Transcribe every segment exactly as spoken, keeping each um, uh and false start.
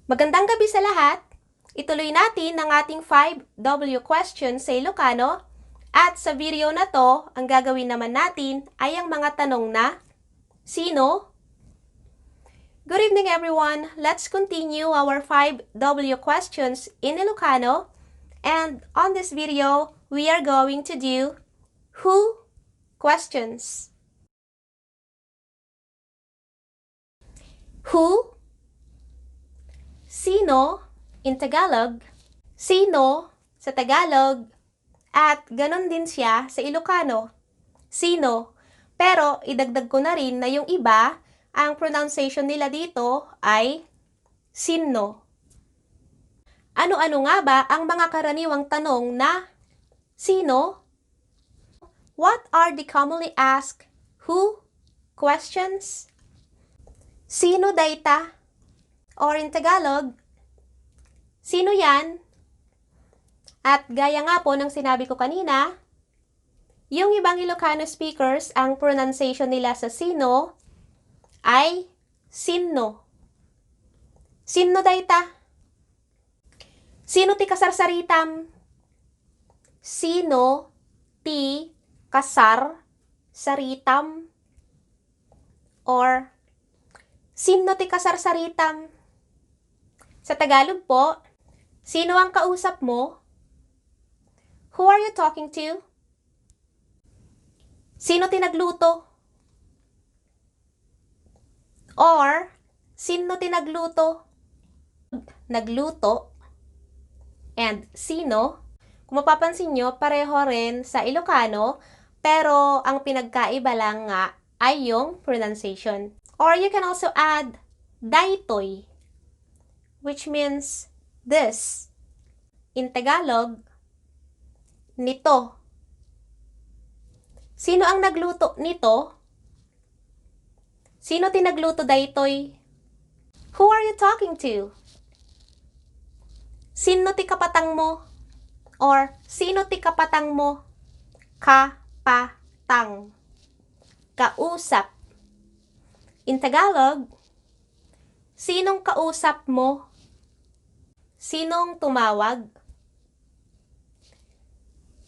Magandang gabi sa lahat! Ituloy natin ang ating five W question sa Ilocano, at sa video na 'to, ang gagawin naman natin ay ang mga tanong na sino? Good evening, everyone! Let's continue our five W questions in Ilocano, and on this video, we are going to do who questions. Who? Sino in Tagalog? Sino sa Tagalog? At ganun din siya sa Ilocano. Sino? Pero idagdag ko na rin na yung iba, ang pronunciation nila dito ay sinno. Ano-ano nga ba ang mga karaniwang tanong na sino? What are the commonly asked who questions? Sino dayta? Or in Tagalog, sino yan? At gaya nga po ng sinabi ko kanina, yung ibang Ilocano speakers, ang pronunciation nila sa sino ay sinno. Sinno dayta? Sino ti kasarsaritam? Sino ti kasarsaritam? Or, sinno ti kasarsaritam? Sa Tagalog po, sino ang kausap mo? Who are you talking to? Sino ti nagluto? Or, sinno ti nagluto? Nagluto and sino? Kung mapapansin nyo, pareho rin sa Ilocano, pero ang pinagkaiba lang nga ay yung pronunciation. Or you can also add daytoy, which means this. In Tagalog, nito. Sino ang nagluto nito? Sino ti nagluto daytoy? Who are you talking to? Sinno ti kapatang mo? Or sino ti kapatang mo? Kapatang. Kausap. In Tagalog, sinong kausap mo? Sinong tumawag?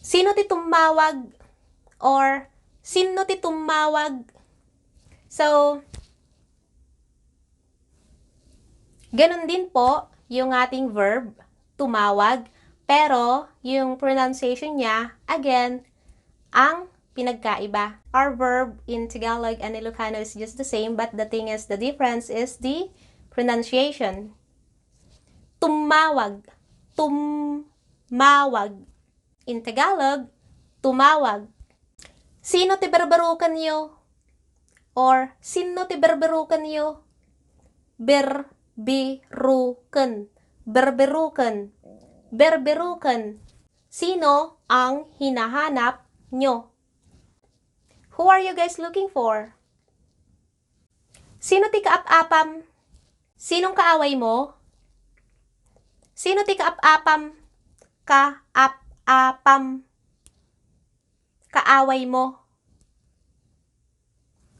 Sino ti tumawag? Or sinno ti tumawag? So, ganun din po yung ating verb, tumawag, pero yung pronunciation niya, again, ang pinagkaiba. Our verb in Tagalog and Ilocano is just the same, but the thing is, the difference is the pronunciation. Tumawag. Tumawag. In Tagalog, tumawag. Sino ti berberukenyo? Or sinno ti berberukenyo? Berberuken. Berberuken. Berberuken. Sino ang hinahanap nyo? Who are you guys looking for? Sino ti kaap-apam? Sinong kaaway mo? Sino ti kaap-apam? Kaap-apam. Kaaway mo.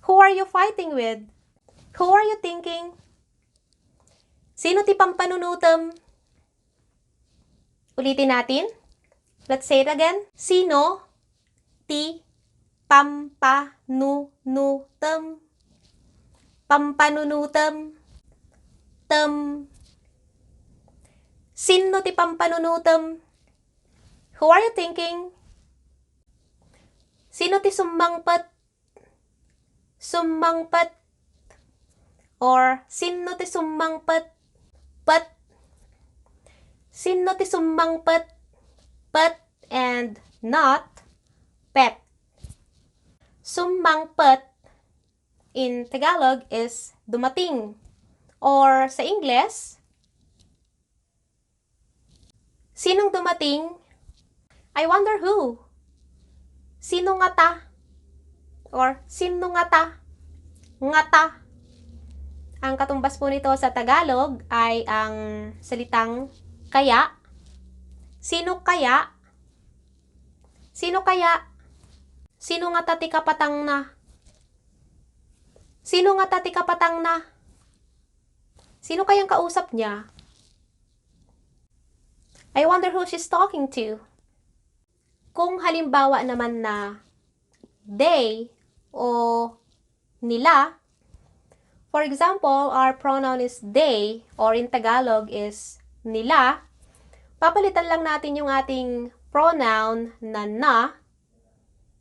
Who are you fighting with? Who are you thinking? Sino ti pampanunutem? Ulitin natin. Let's say it again. Sino ti pampanunutem? Pampanunutem. Tem. Sinno ti pampanunutem? Who are you thinking? Sino ti summangpet? Summangpet. Or, sinno ti summangpet? Pet. Sinno ti summangpet? Pet and not pet. Summangpet in Tagalog is dumating. Or sa Ingles, sinong dumating? I wonder who? Sino ngata? Or sinno ngata? Ngata. Ang katumbas po nito sa Tagalog ay ang salitang kaya. Sino kaya? Sino kaya? Sino ngata ti kapatangna? Sino ngata ti kapatangna? Sino kayang kausap niya? I wonder who she's talking to. Kung halimbawa naman na they o nila, for example, our pronoun is they, or in Tagalog is nila, papalitan lang natin yung ating pronoun na na,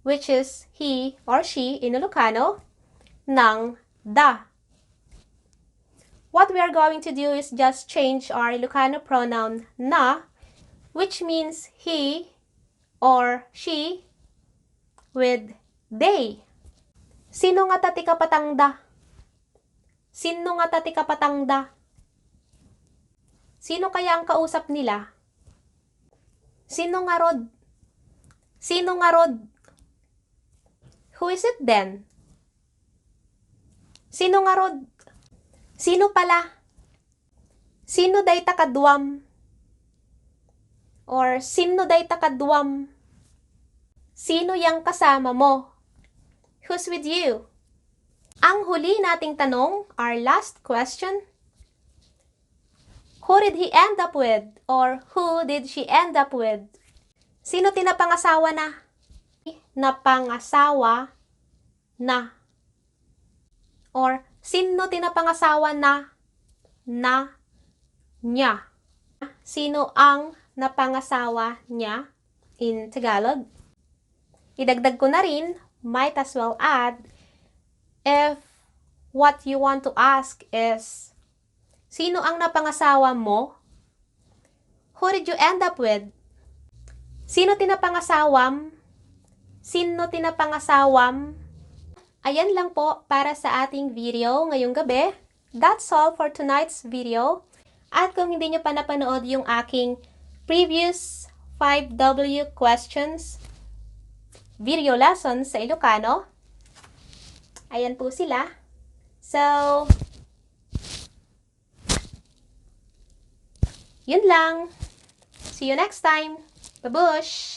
which is he or she in Ilocano, ng da. What we are going to do is just change our Ilocano pronoun na, which means he or she, with they. Sino ngata ti kapatangda? Sino ngata ti kapatangda? Sino kaya ang kausap nila? Sino ngarud? Sino ngarud? Who is it then? Sino ngarud? Sino pala? Sino dayta kaduam? Or sino dayta kaduam? Sino yang kasama mo? Who's with you? Ang huli nating tanong, our last question. Who did he end up with? Or who did she end up with? Sino ti napangasawa na? Napangasawa na. Or sino ti napangasawa na? Na, niya. Sino ang napangasawa niya in Tagalog? Idagdag ko na rin, might as well add, if what you want to ask is, sino ang napangasawa mo? Who did you end up with? Sino ti napangasawam? Sino ti napangasawam? Ayan lang po para sa ating video ngayong gabi. That's all for tonight's video. At kung hindi nyo pa napanood yung aking previous five W questions video lesson sa Ilocano, ayan po sila. So, yun lang. See you next time. Babush!